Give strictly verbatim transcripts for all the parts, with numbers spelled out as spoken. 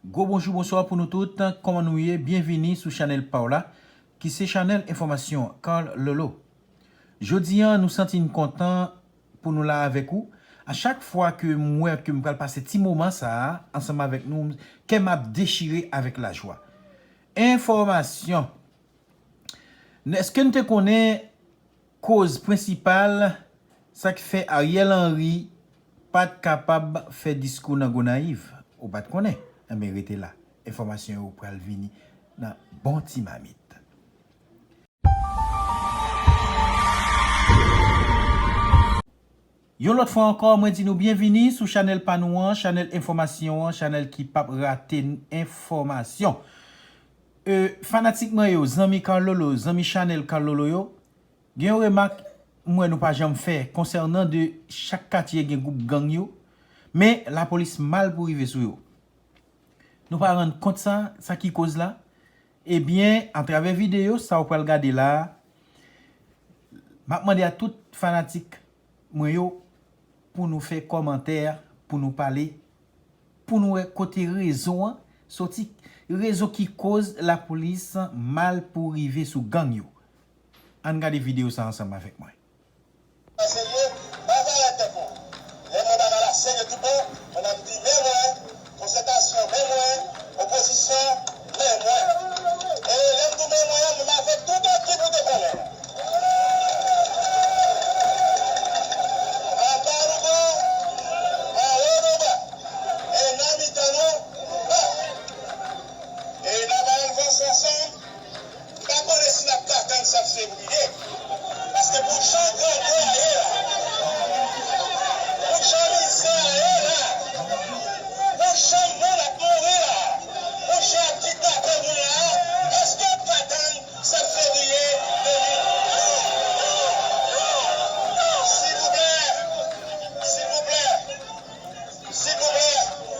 Gwo bonjou, bonswa pou nou tout. Kòman nou ye? Byenvini sou chanèl pa w la, ki se chanèl enfòmasyon Carl Lolo. Jodi a, nou santi n kontan pou nou la avèk ou. A chak fwa ke m wè ke m pral pase ti moman sa a ansanm avèk nou, kè m ap dechire avèk lajwa. Enfòmasyon. Èske n te konnen koz prensipal sa k fè Ariel Henry pa t kapab fè diskou nan Gonayiv? Ou pa t konnen? Enben, rete la. Enfòmasyon yo pral vini nan bon ti mamit. Yon lòt fwa ankò, mwen di nou byenvini sou chanèl pa nou an, chanèl enfòmasyon an, chanèl ki p ap rate n enfòmasyon. E, fanatik mwen yo, zanmi Carl Lolo, zanmi chanèl Carl Lolo yo, gen yon remak m wè nou pa janm fè konsènan de chak katye gen gwoup gang yo, men lapolis mal pou rive sou yo. Nou pa rann kont sa, sa ki koz la? Ebyen, atravè videyo sa w pral gade la a, m ap mande a tout fanatik mwen yo pou nou fè kòmantè, pou nou pale, pou nou wè kote rezon an soti, rezon ki koz lapolis mal pou rive sou gang yo. Ann gade videyo sa ansanm avèk mwen. Serye, bagay la tèt mwen. Lè mwen bagay la serye tout bon, mwen ap di men mwen, konsètasyon men mwen, opozisyon men mwen. E lè m di men mwen, m avèk tout ekip ou te konnen. Anba nou bon, anwo nou bon. E nan mitan nou, bon. E n ap al vanse ansanm. M pa konnen si n ap ka tann sèt fevriye. Paske pou jan grangou a ye la, pou jan mizè a ye la, pou jan moun ap mouri la, pou jan y ap kidnape moun la, èske n ka tann sèt fevriye de mil? Silvouplè, silvouplè, silvouplè,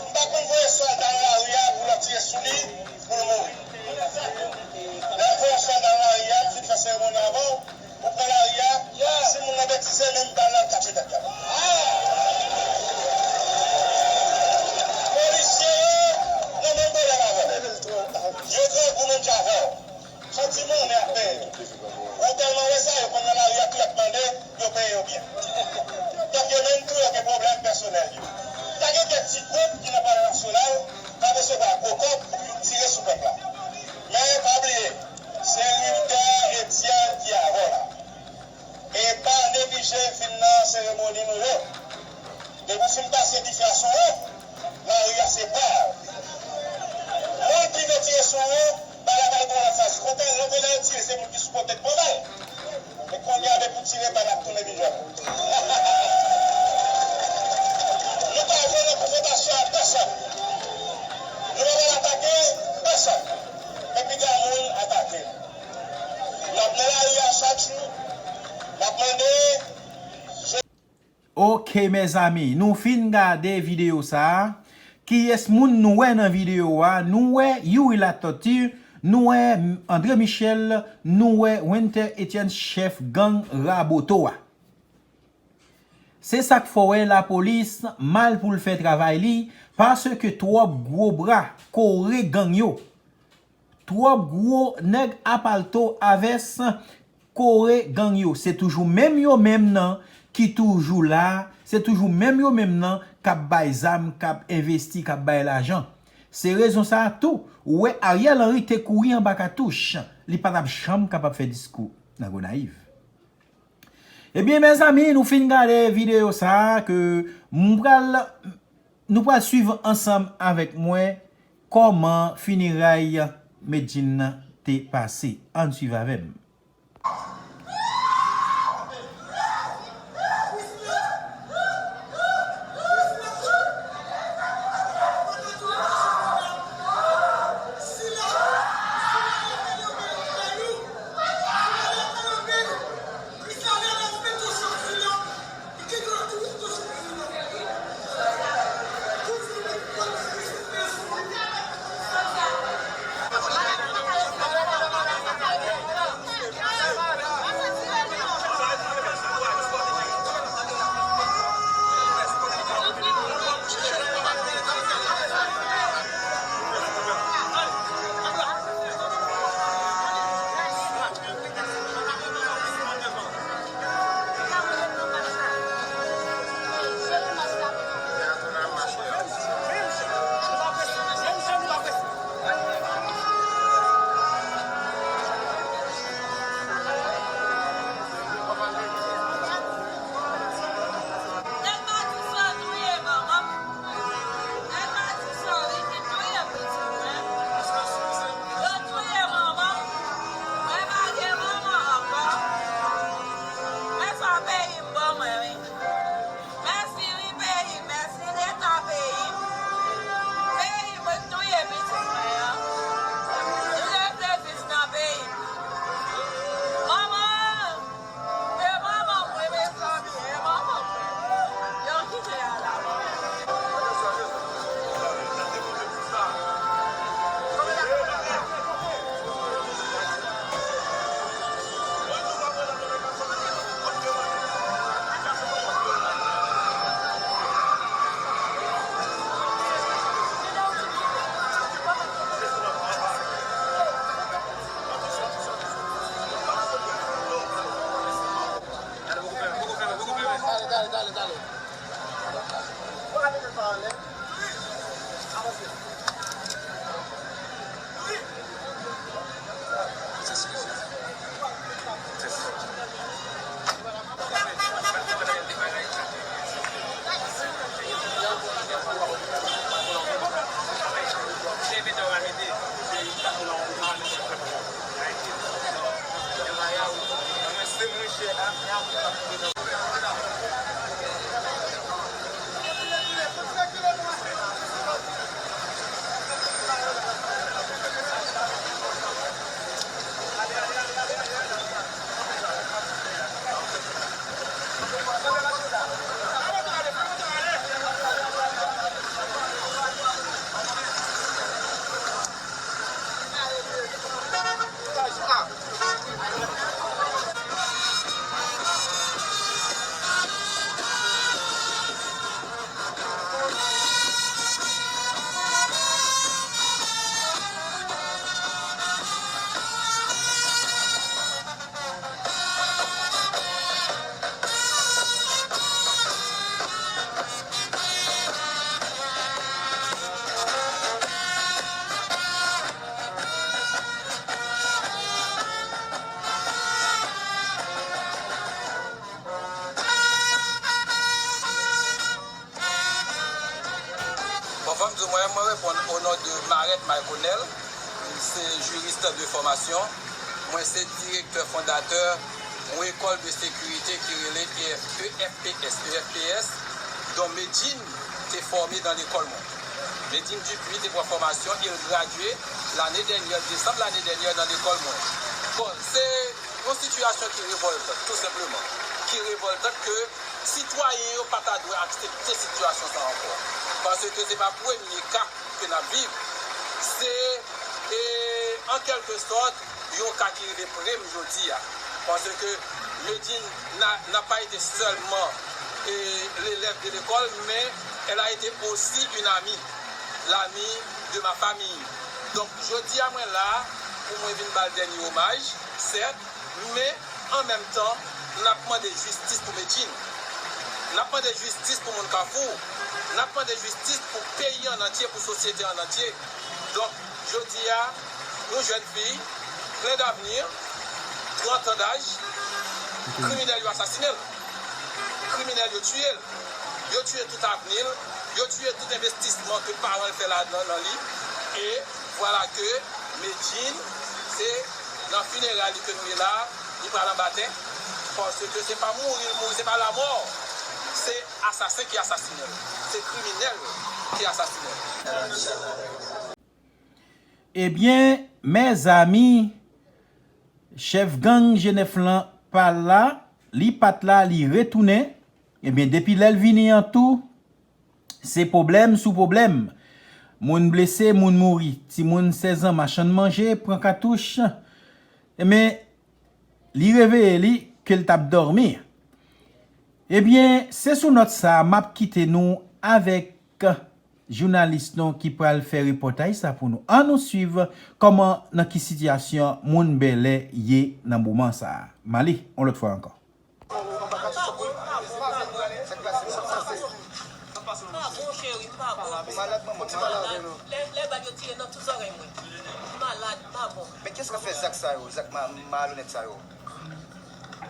m pa konn voye sòlda nan lari a pou l ap tire sou li, pou l mouri. Lè m voye sòlda nan lari a, m fin fè seremoni avè w, ou pran lari a, si moun nan betize, menm bal la, l ka tchwe tèt la. Polisye yo, nan menm pwoblèm avè w. Yo grangou menm jan avè w. S on ti monnen y ap peye. Ou tèlman wè sa, yo konn nan lari a tou, y ap mande, yo peye yo byen. Donk, yo menm tou, yo gen pwoblèm pèsonèl yo. Ta gen kèk ti gwoup ki nan Palè Nasyonal, k ap resevwa gwo kòb pou yo tire sou pèp la. Men, pa bliye, se Rilder Etienne ki avè w la. E pa neglije vin nan seremoni nou yo. Depi w fin pase dife a sou ou, lari a se pa w. Moun ki vle tire sou ou, bal la pral gen yon lòt faz. Kote lòt lè yo tire, se moun ki sou kote k pran bal. Men kounye a, depi w tire, bal la ap tounen pi jwèt. Nou pa vle nan konfwontasyon ak pèsonn. Nou pa pral atake pèsonn. Men piga moun atake. N ap nan lari a chak jou, n ap mande. Ok, mezanmi, nou fin gade videyo sa a. Kiyès moun nou wè nan videyo a? Nou wè Youri Latortue, nou wè André Michel, nou wè Wenter Etienne, chèf gang Raboto a. Se sa k fè w wè lapolis mal pou l fè travay li, paske twòp gwo bra kore gang yo. Twòp gwo nèg a palto a vès kore gang yo. Se toujou menm yo menm nan ki toujou la, se toujou menm yo menm nan k ap bay zam, k ap envesti, k ap bay lajan. Se rezon sa a tou, ou wè Ariel Henry te kouri anba katouch, li pa t ap janm kapab fè diskou nan Gonayiv. Ebyen, mezanmi, nou fin gade videyo sa a ke m pral, nou pral swiv ansanm avèk mwen kòman fineray Medjine te pase. Ann swiv avè m. Bon, fò m di w, mwen, mwen reponn o non de Marette Miconel. M se jiris de fòmasyon. Mwen se direktè fondatè yon ekòl de sekirite ki rele E F P S, E F P S, dont Medjine te fòme nan lekòl mwen. Medjine Dupuy te pran fòmasyon e l gradye lane dènyè, desanm lane dènyè nan lekòl mwen. Bon, se yon sitiyasyon ki revòltan, tou senpleman. Ki revòltan ke sitwayen yo pa ta dwe aksepte sitiyasyon sa ankò. Paske se pa premye ka ke n ap viv. Se, e, an kèlke sòt, yon ka ki rive pre m jodi a. Paske Medjine n'a, n'a pas été seulement, e, l'élève de l'école, mais elle a été aussi une amie, l'amie de ma famille. Donk, jodi a mwen la pou mwen vin ba l dènye omaj, sèt, men an menm tan, n ap mande jistis pou Medjine. N ap mande jistis pou moun Kafou. N ap mande jistis pou peyi an antye, pou sosyete an antye. Donk, jodi a, yon jèn fi, plen davni, trant an daj, kriminèl yo asasinen l. Kriminèl yo tiye l. Yo tiye tout avni l. Yo tiye tout envestisman ke paran l fè ladan nan li. E vwala ke Medjine, se nan fineray li ke nou ye la, li pral anba tè. Paske se pa mouri l mouri, se pa lanmò. Se asasen ki asasinen l. Se kriminèl ki asasinen l. Ebyen, mezanmi, chèf gang G nèf lan pa la, li pa t la, li retounen. Ebyen, depi lè l vini an tou, se pwoblèm sou pwoblèm. Moun blese, moun mouri, timoun sèz an machann manje, pran katouch. Ebyen, li reveye li ke l t ap dòmi. Ebyen, se sou nòt sa a m ap kite nou avèk jounalis nou ki pral fè repòtaj sa pou nou. Ann nou swiv kòman, nan ki sitiyasyon moun Bèlè ye nan moman sa a. M ale, yon lòt fwa ankò. Pa bon, cheri, pa bon. Malad, manman, malad. Lè, lè bal yo tire nan tout zòrèy mwen. Malad, pa bon. Men kiyès k ap fè zak sa yo, zak ma-, malonèt sa yo?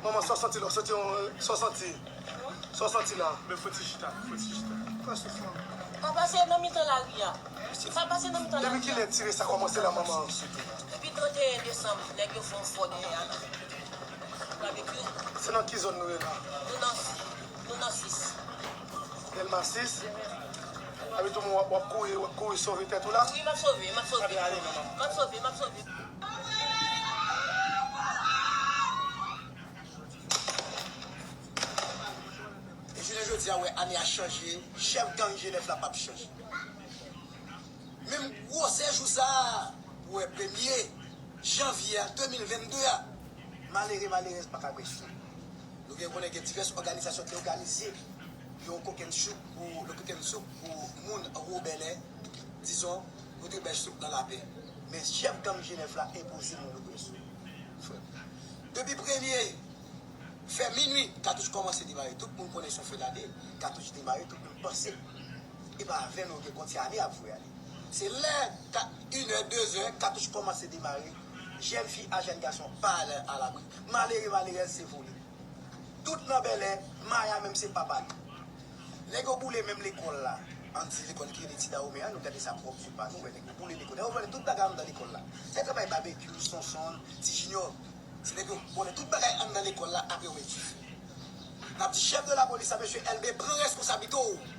Manman, sa w santi la, w santi yon, sa w santi? Sa w santi la? Men fò ti chita, fò ti chita. Pa soufri. Pa pase nan mitan lari a. Pa pase nan mitan lari a. Depi kilè tire sa kòmanse la, manman? Depi trannteyen desanm, nèg yo fè yon fò dèyè a. Babekyou. Se nan ki zòn nou ye la? Nou nan, nou nan sis. Dèlma sis? Epi tou w ap, w ap kouri, w ap kouri sove tèt ou la? Wi, m ap sove, m ap sove. M ap sove, m ap sove. E jounen jodi a, w wè ane a chanje, chèf gang G nèf la p ap chanje. Menm gwosè jou sa a, pou wè premye janvye a de mil vennde a, malere, malerèz pa ka bwè sou. Nou gen konnen gen divès òganizasyon ki òganize yon kokenn souk pou, le kokenn souk pou moun Wo Bèlè, dizon, kote bèj souk nan lapè. Men chèf gang G nèf la enpoze moun yo bwè sou. Frè m. Depi premye fè minui, katouch kòmanse demare. Tout moun konnen se yon feu lade, katouch demare, tout moun panse. E pa avè nou gen konti ane ap voye ale. Se lè ka-, inè, dezè, katouch kòmanse demare. Jèn fi a jèn gason pa al alabri. Malere, malerèz se vole. Tout nan Bèlè, Maya menm se papa li. Nèg yo boule menm lekòl la. Ann di lekòl ki rele Ti Dawome a, nou gade sa pwòp zye pa nou, wè nèg yo boule lekòl. Nèg yo vòlè tout bagay anndan lekòl la. Se travay Babekyou, Sonsonn, Ti Jinyò. Se nèg yo vòlè tout bagay anndan lekòl la, apre yo met dife. N ap di chèf de lapolis la, mesye Elbé, pran reskonsablite w.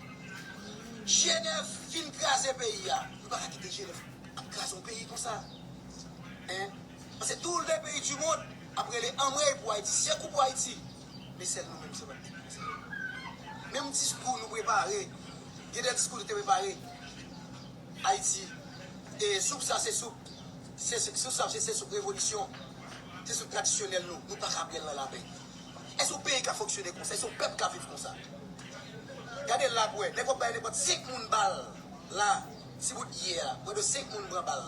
G nèf fin kraze peyi a. Nou pa ka kite G nèf ap kraze yon peyi konsa. Hein? Paske tout le peyi di mond ap rele anmwey pou Ayiti, sekou pou Ayiti. Men sèl nou menm se pa t konsa. Menm diskou nou prepare, gen de diskou nou te prepare. Ayiti, e soup sa se soup, se, se, soup sa se, se soup revolisyon, se soup tradisyonèl nou, nou pa ka bwè l nan lapen. Èske yon peyi ka fonksyone konsa? Èske yon pèp ka viv konsa? Gade la pou wè, nèg w ap bay nenpòt senk moun bal la, ti bout yè a, pwès de senk moun pran bal.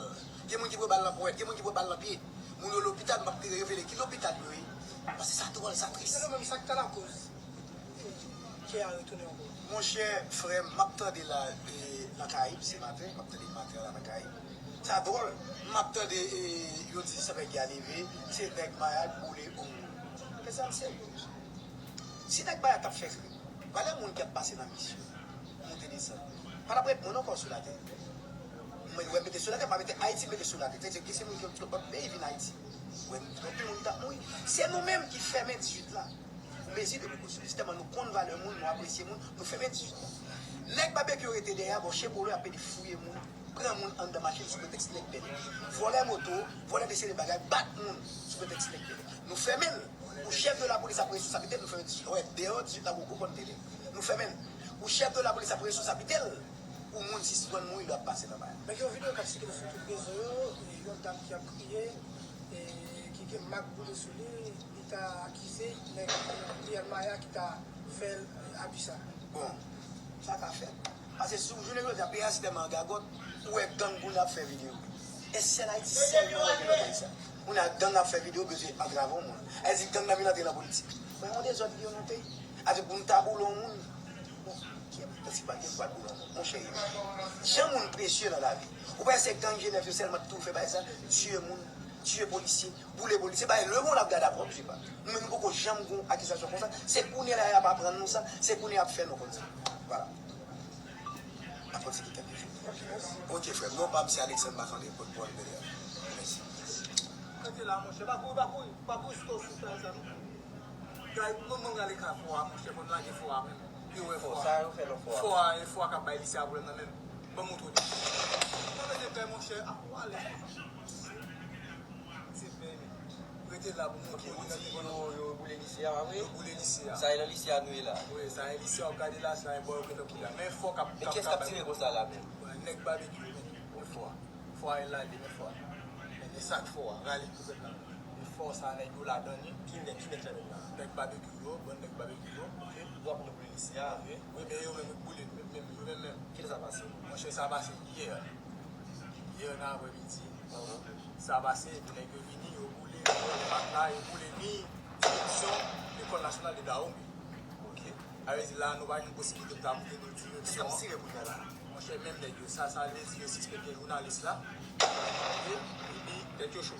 Gen moun ki pran bal nan ponyèt, gen moun ki pran bal nan pye. Moun yo lopital, m ap revele ki lopital yo ye. Paske sa dwòl, sa tris. Se nou menm sa k ta lakoz. Kè a retounen ankò. Monchè, frè m, m ap tande la, e, nan Kayib, se maten, m ap tande maten an la nan Kayib. Sa dwòl, m ap tande, e, yo di se nèg ki a leve, se nèg Maya k boule yon moun. Mezanmi, serye, mesye. Si nèg Maya t ap fè valè moun ki ap pase nan misyon, monte desann, pa t ap ret moun ankò sou latè. Mwen, wè, mete sou latè, pa mete Ayiti, mete sou latè. Sètadi ki se moun ki ap lòt peyi vin Ayiti. Wè, anpil moun ki t ap mouri. Se nou menm ki fèmen dizuit la. Pou mezi de prekosyon. Jistèman, nou konn valè moun, nou apresye moun, nou fèmen dizuit la. Nèg Babekyou rete dèyè a, bò Chevrolet ap pede fouye moun, pran moun anndan machin sou pretèks nèg bèlè. Vòlè moto, vòlè de seri bagay, bat moun sou pretèks nèg bèlè. Nou fèmen l. Pou chèf de lapolis ap pran responsablite l, nou fèmen dizuit la. Wè, deyò dizuit la, gwo gwo kòn tele. Nou fèmen l. Pou chèf de lapolis ap pran responsablite l, pou moun sispann mouri lè w ap pase nan bagay. Men gen yon videyo k ap sikile sou tout rezo yo, e yon dam ki ap kriye, e ki gen mak boule sou li, li ta akize nèg Riel Maya ki ta fè l abi sa. Bon, sa ka fèt. Paske si w jounen jodi a, peyi a si tèlman an gagòt, ou wè gang kounye a ap fè videyo. E sèl Ayiti sèl nou wè gen bagay sa. Kounye a gang ap fè videyo, bezwen antrave yon moun. Sa vle di gang nan vin antre nan politik. Men yon dezòd li yo nan peyi. Avèk pou nou ta boule yon moun. Bon, ki pwensipal ki pral boule yon moun? Monchè, jan moun presye nan lavi. Ou panse gang G nèf yo sèlman ki toujou fè bagay sa, tiye moun, tiye polisye, boule polisye, bagay lemonn ap gade ap wè, se pa. Nou menm nou poko janm gon akizasyon konsa, se kounye la y ap aprann nou sa, se kounye y ap fè nou konn sa. Vwala. Ap konn se ki kèk jou. Ok, frè m, non pa m se Alexandre Marc-André, pòtpawòl Bèlè a. Mèsi. Rete la, monchè, pa kouri, pa kouri, pa kouri sou, sou sa, sa, non. Gade, mwen, mwen rale ka fò a, monchè, fò n lage fò a menm. Yo wè fò a. Sa yo fè nan fò a. Fò a, e fò a k ap bay lise a pwoblèm nan menm. Ban m montre w. Mwen mete kay, monchè, a, ou alèz konsa. Se bèl. Rete la pou montre w. Ok, ou di yo, yo boule lise a, pa vre? Yo boule lise a. Sa e nan lise a nou ye la. Wi, sa e lise a, w ap gade la, sa e bò yo gentan boule a. Men fò k ap, men k ap kiyès k ap tire konsa la menm? Nèg Babekyou menm, men fò a. Fò a e lale, men fò a. Men, men sa k fò a, rale pou zèt la. Men fò sa, nèg yo ladan li. Ki nèg, ki nèg ladan la? Nèg Babekyou yo, bann nèg Babekyou yo. Ok. Yo ap boule lise a. Wi, men yo menm, yo boule, menm, menm, yo menm, menm. Kilè sa pase? Monchè, sa pase yè. Yè nan aprèmidi. Sa pase, epi nèg yo vini, yo boule, yo boule matla, yo boule ni direksyon Lekòl Nasyonal de Dahomey. Ok. Sa vle di la, nou pa jwenn posiblite pou ta moute nou direksyon. Kiyès k ap tire kounye a la? Monchè, menm nèg yo, sa, sa vle di yo sispèk gen jounalis la. Ok? Epi, tèt yo cho.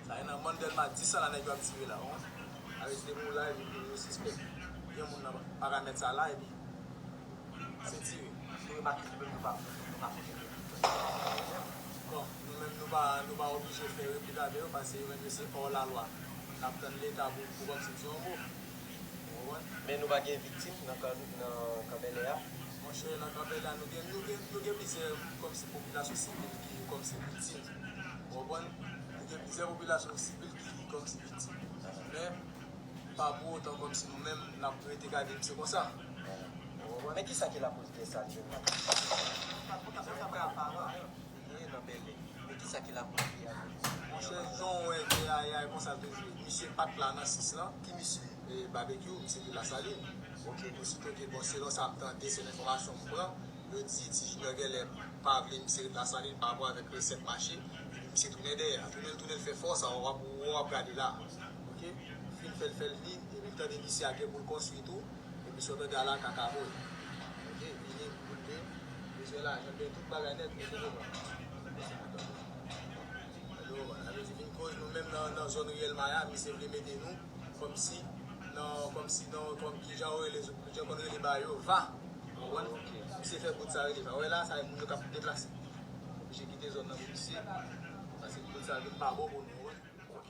Sa e nan Mandèlma dis an la nèg yo ap tire la, wi. Sa vle di depi w la, epi yo sispèk gen moun nan paramèt sa la, epi se tire. Nou remake li menm nou pa, nou pa kontinye. Bon, nou menm nou pa, nou pa oblije fè replik avè yo, paske yo menm yo se hors la loi. N ap tann Leta pou, pou kòmsi di yon mo. Ou konprann? Men nou pa gen viktim nan kan, nan kan Bèlè a? Monchè, nan kan Bèlè a, nou gen, nou gen, nou gen plizyè kòmsi popilasyon sivil ki kòmsi viktim. Ou konprann? Nou gen plizyè popilasyon sivil ki kòmsi viktim. Men, pa pou otan kòmsi nou menm, n ap rete gade misye konsa. Ou konprann? Men kisa ki lakoz gè sa li menm? Li gen nan Bèlè. Men kisa ki lakoz gè a? Monchè, jan w wè gè a ye a, e konsa l te jwe. Misye pa t la nan sis lan. Ki misye? E, Babekyou, misye te Lasalin. Ok. Osito ke, bon, selon sa m tande, se enfòmasyon m pran, yo di Ti Junior genlè pa vle misye ret Lasalin pa rapò avèk resèt mache, epi misye tounen dèyè a. Tounen l tounen l fè fò sa, w ap, w ap gade la. Ok? Fin fè l fè l vin, epi l tande lise a gen pou l konstwi tou, epi sa w tande a la kaka voye. Ok? Vini, boule, bezwen lajan, bezwen tout bagay nèt, mete devan. Mete devan. Sa vle di vin koz nou menm nan, nan zòn Riel Maya, misye vle mete nou kòmsi, nan, kòmsi nan, kòm, kijan yo rele, kijan yo konn rele bagay yo, va. Ou konprann? Misye fè bout sa rele va. Ou wè la, sa e moun yo k ap deplase. Oblije kite zòn nan pou misye, paske bout sa vin pa bon pou nou, ou konprann? Ok.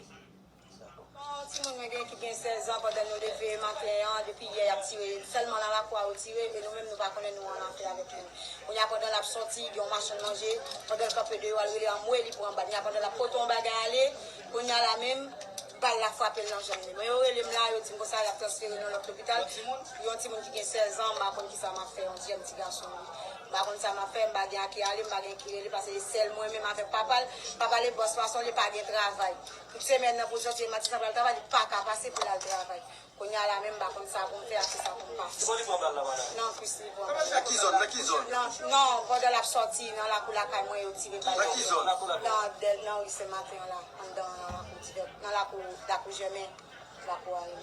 Dakò. Yon timoun mwen gen ki gen sèz an, pandan nou leve maten an, depi yè y ap tire, sèlman nan lakou a yo tire, e nou menm nou pa konnen nou an afè avèk moun. Kounye a pandan l ap sòti, gen yon machann manje, pandan l kanpe deyò a, l rele anmwe, li pran bal. Kounye a pandan l ap pote yon bagay ale, kounye a la menm, bal la frape l nan janm li. Mwen yo rele m la, yo di m konsa y ap transfere l nan lòt lopital. Yon timoun ki gen sèz an, m pa konn kisa m ap fè, yon jèn ti gason li. M pa konn sa m ap fè, m pa gen a ki ale, m pa gen ki rele, paske e sèl mwen menm avèk papa l. Papa l e bòs mason, li pa gen travay. Tout semèn nan pou l sòti, maten sa pral travay, li pa ka pase pou l al travay. Kounye a la menm, m pa konn sa pou m fè ak kisa pou m pase. Ki bò li pran bal la, madanm? Nan kwis li pran. Nan ki zòn? Nan ki zòn? Nan, non, pandan l ap sòti, nan lakou lakay mwen, yo tire bal. Nan ki zòn? Nan, dè- nan ri Sen Maten an la, anndan nan lakou Divèk, nan lakou, lakou Jèmen, lakou a ye.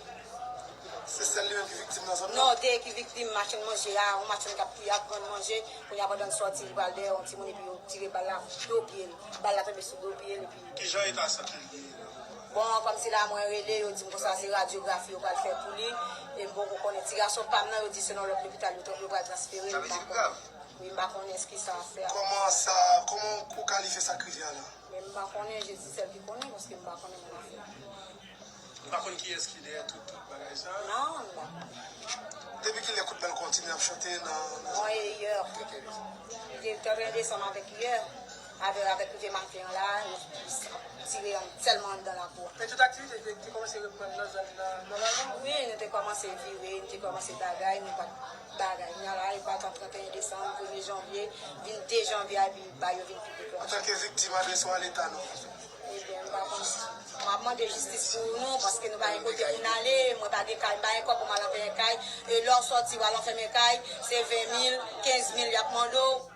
Se sèl li menm ki viktim nan zòn nan? Non, de ki viktim, machann manje a, yon machann k ap, k ap vann manje, kounye a pandan l sòti, li pral dèyè yon timoun, epi yo tire bal la, do pye l. Bal la tonbe sou do pye l, epi Ki jan eta sante l ye? Bon, kòmsi la mwen rele, yo di m konsa se radyografi yo pral fè pou li. E m poko konnen. Ti gason pa m nan, yo di se nan lòt lopital yo, yo pral transfere l, m pa konnen. Wi, m pa konnen s ki sa ap fè a. Kòman sa, kòman ou kalifye sa k rive a la? Men m pa konnen, Jezi sèl ki konnen, paske m pa konnen moun afè. Ou pa konn kiyès ki dèyè tout, tout bagay sa? Non, m pa konnen. Depi kilè kout bal kontinye ap chante nan, nan... Mwen e yè. Li te trannteyen desanm avèk yè. Avè, avèk rive maten an la, yo tire an, sèlman anndan lakou a. Men tout aktivite te, te kòmanse reprann nan zòn nan nòmalman? Wi, nou te kòmanse vire, nou te kòmanse bagay, nou pa t bagay. Kounye a la, e pa t an trannteyen desanm, premye janvye, vin de janvye a, epi bagay yo vin pi deklanje. Antanke viktim, adrese w a Leta, non? Ebyen, m pa konn. M ap mande jistis pou nou, paske nou pa gen kote pou n ale, mwen pa gen kay, m pa gen kòb pou m al anfèmen kay. E lè w sòti, w al anfèmen kay, se ven mil, kenz mil y ap mande w.